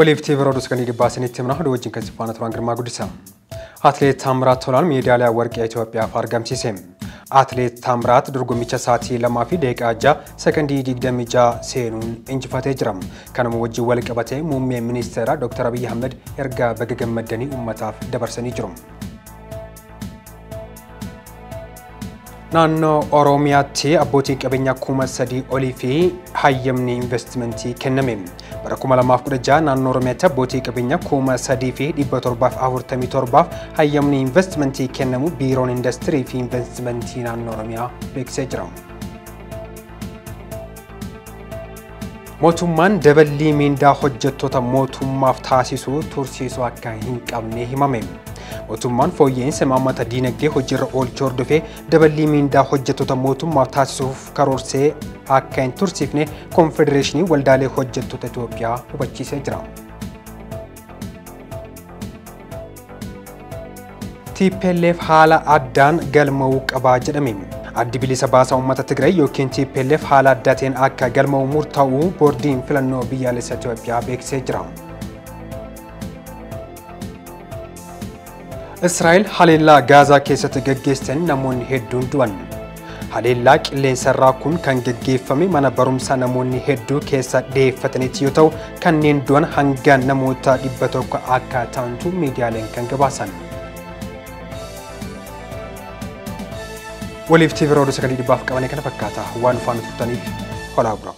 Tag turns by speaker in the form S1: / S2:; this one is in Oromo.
S1: Waliif TV oduu sagantii dhibbaa isinitti himna. Oduu wajjin kan si faana turan Girmaa Guddisaa. Atileet Taamiraat Tolaan meedaaliyaa warqee Itoophiyaaf argamsiise. Atileet Taamiraat dorgommicha sa'aatii 2:06.26 seenuun injifatee jira. Kanuma wajjin wal qabatee muummeen ministeeraa Dr. Abiyyi Ahmed ergaa baga gammaddanii uummataaf dabarsanii jiru. Naannoo Oromiyaatti abbootiin qabeenyaa 3,000 olii fi hayyamni investimentii kenname. Bara 2016 naannoo Oromiyaatti abbootii qabeenyaa 3,747 hayyamni investimentii kennamu Biiroon Industirii fi Investimentii naannoo Oromiyaa beeksisee jira. Mootummaan daballii miindaa hojjettoota mootummaaf taasisu tursiisuu akka hin qabne himame. Mootummaan fooyya'insa imaammata diinagdee hojiirra oolchuu hordofee daballii miindaa hojjettoota mootummaaf taasisuuf karoorsee akka hin tursiifne Konfedereeshinii Waldaalee Hojjettoota Itoophiyaa hubachiisee jira. TPLF haala addaan galma'uu qabaa jedhame. Addi bilisa baasaa uummata Tigraay yookiin TPLF haala addaatiin akka galma'u murtaa'uu boordiin filannoo biyyaalessa Itoophiyaa beeksisee jira. Israa'el haleellaa Gaazaa keessatti gaggeessiten namoonni hedduun du'an. Haleellaa qilleensarraa kun kan gaggeeffame mana barumsaa namoonni hedduu keessa dhiyeeffatanitti yoo ta'u, kanneen du'an hanga namoota 100 akka ta'antu miidiyaaleen kan gabaasan. Waliif TV oduu sagantii dhibbaaf qabane kana fakkaata. Waan faana turtaniif horaa bura.